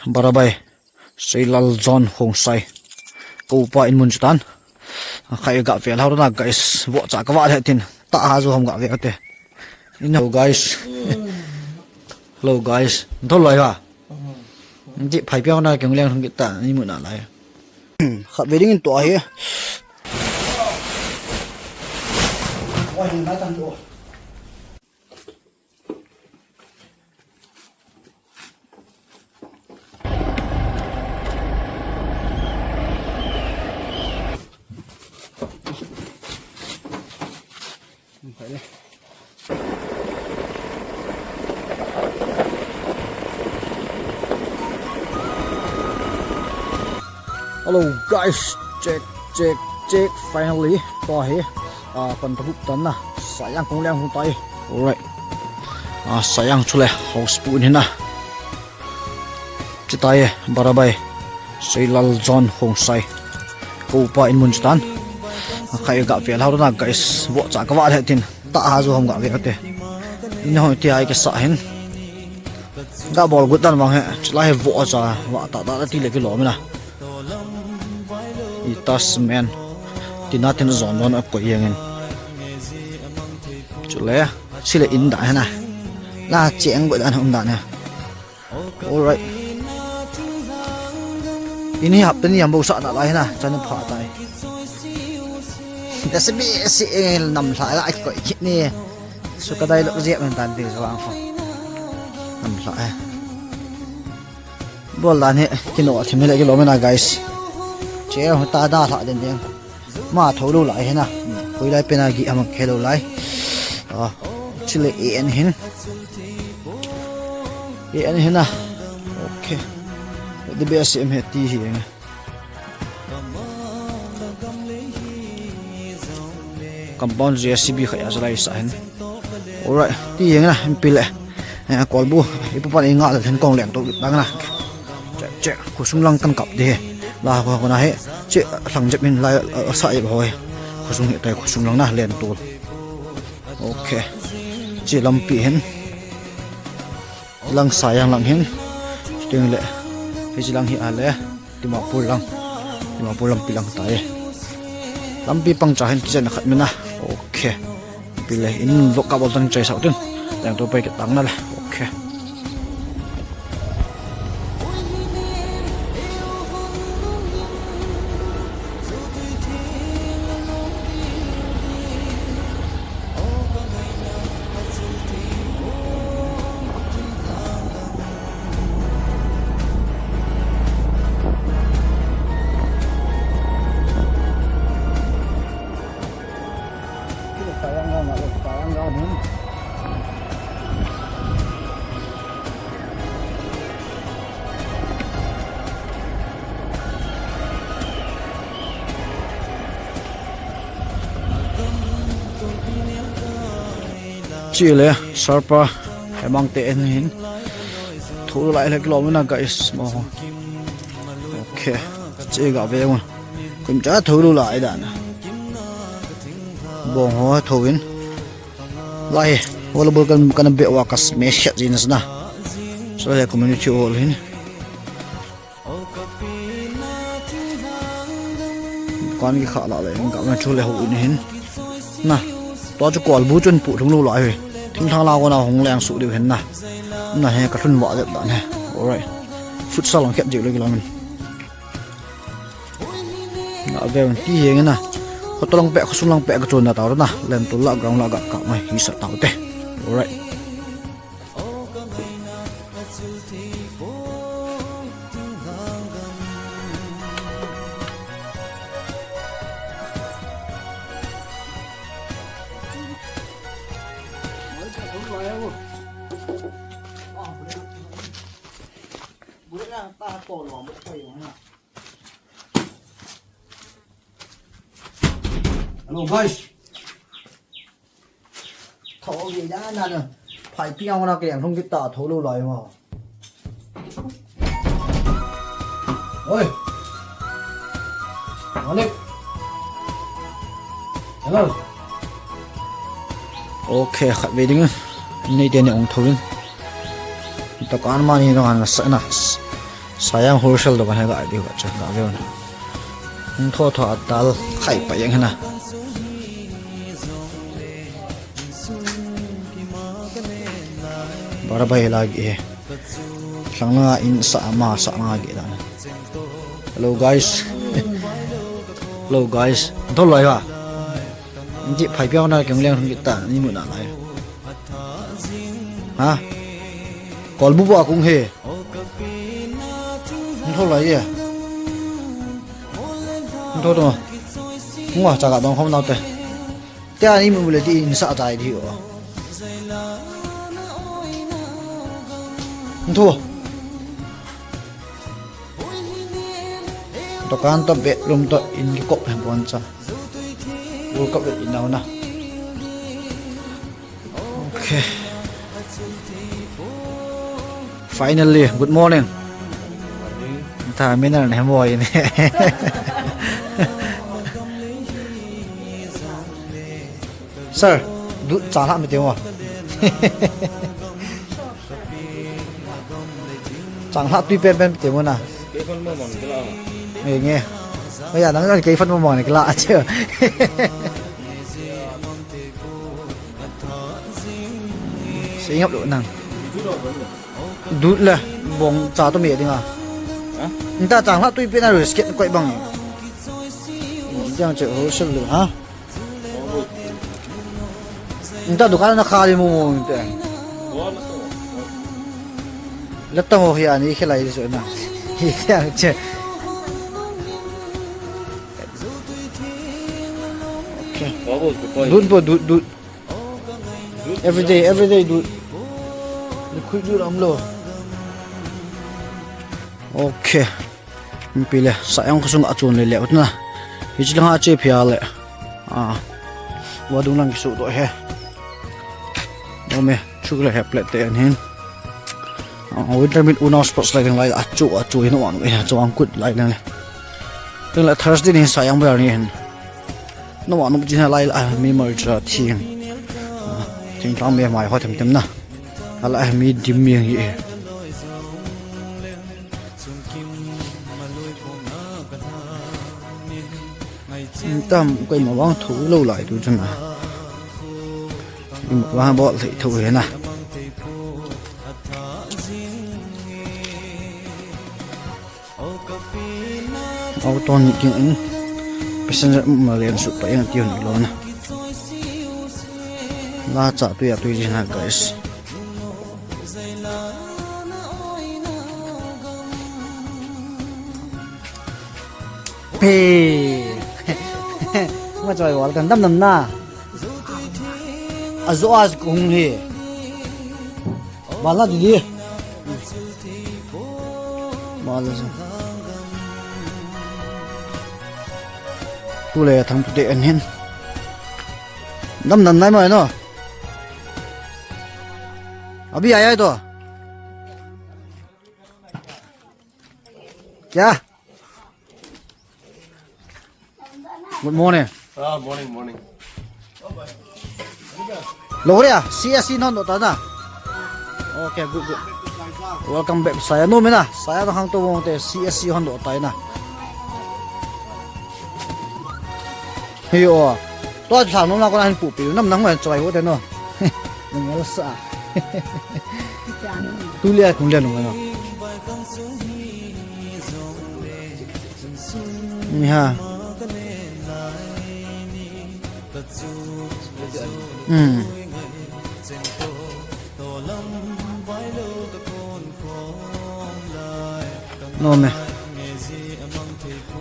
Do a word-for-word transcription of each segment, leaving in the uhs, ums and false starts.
Barabai, Seilal John Khongsai. Ko pa in mun chu tan. Khai ga vel hau na guys. Vo cha ka va le tin. Ta ha jo ham ga ve te. In hello guys. Hello guys. Thol lai ha. Di phai piang na keng leng thong kita ni mun a lai. Khat ve ding in to hi. Oi, mai tan to. Hello guys, check, check, check. Finally, to hi. Ah, pan tabuk tan na. Sayang kong liang hung tai. Alright. Ah, sayang chule house pu ni na. Chitai, Barabai, Seilal John Khongsai. Ko pa in mun chu tan. Khai ga vel hau na guys. Vo cha ka va le tin. Ta ha jo ham ga ve te. In ho ti ai ka sa hin. Ga bol gut dan vang he. Chulai he vo cha va ta ta ti le ki lo mina. I tas men. Tina tin zon don a ko yeng in. Chule. Sile in da he na. La cheng gut dan um dan he. Alright. Ini hap ni ambo sa na lai na, chan pha tai. Da se bi se el nam hla la ko kit ni. Su ka dai lo je men tan ti so ang fo. Nam hla eh. Bol dan he kino thim le ki lo mena guys. Che ho ta da hla den den. Ma tho lo lai hena. Koi lai pena gi ama khe lo lai. Ah, chile e en hin. E en hena. Okay. The best em he ti hi eng. Compound J C B kha ya lai sa hin. Alright, ti eng na, em pile. Eh, kolbu, ipu pan inga la then kong leng to dang na. Che, che, khosung lang kan kap de. La ko ko na he. Che, lang jep in la, eh, sa e hoi. Khosung he tai khosung lang na len to. Okay. Che lampi hin. Lang Sayang lang hin. Ting le. Hi lang hi ale. Dimapur lang. Dimapur lampi lang tai. Lampi pang cha hin kijen khat mina. Okay. Pile in vlog ka bol tan chai sau tin. Leng to pai ke tang na le. Okay. Chile, Sarpa, hemang te en hin. Thu lai le kilo mina guys, mo. Okay, che ga ve mo. Kum cha thu lu lai dan. Bong ho tho in. Lai, volleyball kan, kan be wa kas me shet jin na. So le community hall hin. Kan ki kha la le, ka na chu le ho in hin. Na. To chu kolbu chun pu thung lo lai. Thing thang la ko na hung leng su diu hin na. Na he ka thun wa le dan he. Alright. Futsal ang khet je le ki la min. Na ve ti yeng na. Khotolong pe, khosung lang pe ka chun na tau na. Lem tu la ground la ga ka mai hi sa tau te. Alright. Hello guys. Tho ve da na na. Phai pi ang na ke ang thong kita tho lo lai ma. Oi. Malik. Hello. Okay, khat ve ding. Nei te ni ong tho in. Ta kan ma ni na na sa na. Sayang wholesale dokan hi ga di ga cha ga ve na. Hung tho tho a dal khai pa yang hina. Bara bai la gi he. Sang na in sa ma sa na gi da. Hello guys. Hello guys. Tho lai ha. Inti phai piang na keng leng hung ta ni mu na lai. Ha? Kol bu bu a kung he. Hung tho lai ye. Hung tho to. Hung a cha ga dong khom nau te. Te ani mu le ti in sa tai di o. Hung tho. Dokan to bedroom to in ki kop he bon cha. World Cup in nau na. Okay. Finally, good morning. Ta mina ne mo ini. Sir, du cha la mi te mo. Chang hla tui pen pen te mo na. Kei fan mo mang kila. Nge nge. Aya nang kei fan mo mang kila ache. Singap lo nang. Dut le bong cha to me dinga. Ha? Nta chang hla tui pen a risk koi bang. Jang che ho sel lo ha. Nta dukan na khali mo mo nte. Lata ho hi ani khilai so na. Hi tiang che. Okay. Dut po dut dut. Every day, every day dut. Liquid dut am lo. Okay. Pi le, sa yang khosung a chun le le ut na. Hichi lang a che phia le. Ah. Wa dung lang kisu do he. Ome, chu le he plate te an hin. Ah, winter meet Unnao Sports lai ding lai a chu a chu hin wan he chu ang kut lai ding le. Ding le Thursday ni sa yang ba ni hin. No wan um jin lai la mi mar cha thi. Ah, ting tang me mai ho them them na. Ala mi dim mi hi. Tam koi ma wang thu lo lai tu chun a. Wang bol thei thu he na. Auto ni king in. Passenger ma len su pa yang ti hon lo na. La cha tu ya tu ji na guys. Pe. Ma choi wal kan dam dam na. A zo a kung hi. Bal na di di. Bal na. Tu le thang tu te an hin. Dam dam nai mai no. Abhi aaya hai to. Kya? Good morning. Ah, morning, morning. Log raha hai, C S C non hota na. Okay, good, good. Welcome back, Saya. No, mina, Saya no hang to wong te C S C hon hota na. Hey, oh. To sa no na ko na hin pu pi. Nam nang ma choi ho te no. Nang el sa. Tu le, tu le no na. Ni ha. Hmm. No me.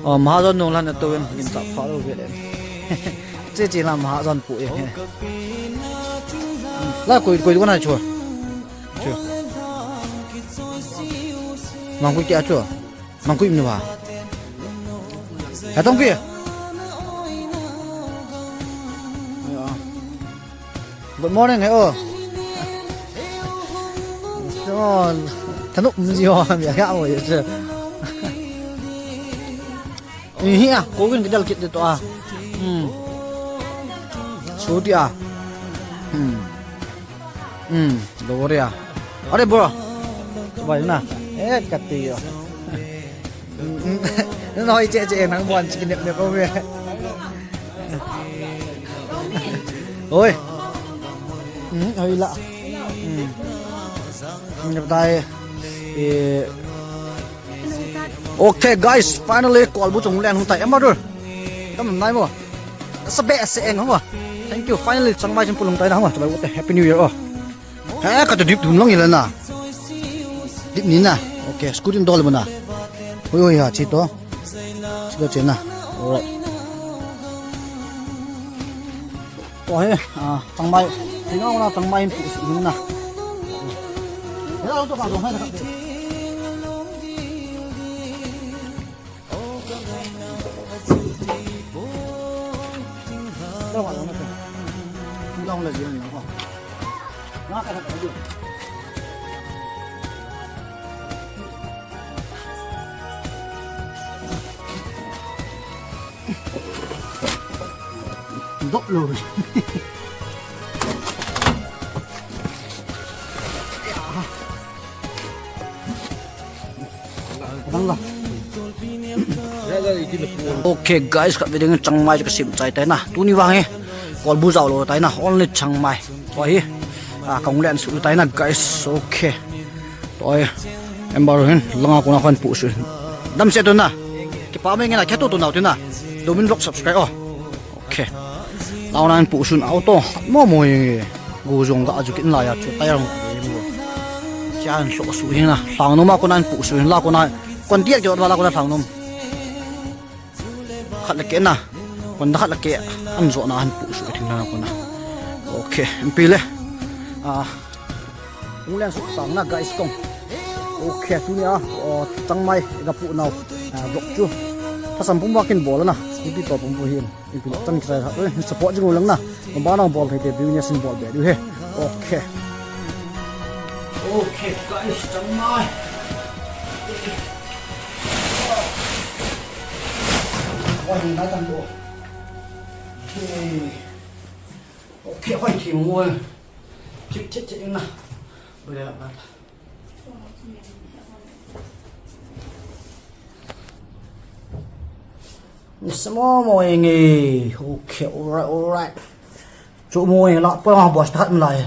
Oh, Mahajon nung lan to in in ta follow ve le. Che che la Mahajon pu e. La koi koi ko na chu. Chu. Mang koi kya chu. Mang koi ni ba. Ha tong pi. Good morning, he o. John, thanop um ji o, mi a ga o ye che. Hi a, ko win ka dal kit de to a. Hmm. Suti a. Hmm. Hmm, lo re a. Are bro. Bai na. Eh, kati yo. Nang hoi che che nang bon chi nep nep o ve. Oi. Hmm, hoi la. Hmm. Nep dai. Eh. Okay, guys, finally, kolbu chung len hung tai. Em, brother. Tam nai mo. Sa be se eng ho. Thank you. Finally, changmai chin pulung tai na ho. Chabai, what a happy new year, oh. He, ka to dip dun long ila na. Dip ni na. Okay, scooty dol mo na. Hoi, hoi, ha, chi to. Chi to che na. Alright. To he, ah, changmai. Ina na changmai pu su na. He, to ka dong hai na ka. Dok lo. Okay, guys, khat ve ding changmai chu ka sim chai tai na. Tuni vang hi kolbu jao lo tai na, only changmai. To hi, ah, ka hung len su tai na, guys. Okay. To hi, em, brother hin langa kona kon pu su. Dam se to na. Kipa me nge na, kya to to na to na. Domin vlog subscribe o. Okay. Launa in pu sun auto. Mo mo ye. Gu jong ga ju kin la ya chu tai rang. Chan so su hin na. Sang no ma kona in pu sun la kona. Kon dia jo la kona sang no. Khat le ke na. Kon da khat le ke. An jo na an pu su thing na kona. Okay. Em pi le. Ah. Hung len su tang na, guys, kong. Okay, tuni a, o, changmai ga pu nau, ah, vlog chu. Thasam pum ba kin bol na, scooty to pum bu hin. In pi lo chang kisai ha, eh, support jing u lang na. Ba nang bol thei te, business in bol be du he. Okay. Okay, guys, changmai. Wah, ni na tang do. Okay. Okay, hoi, ki mo. Chip, chip, chip, na. Boleh lah, lah. Ni samo mo enge. Okay, alright, alright. Chu mo enge la, pa bos ta khat lai.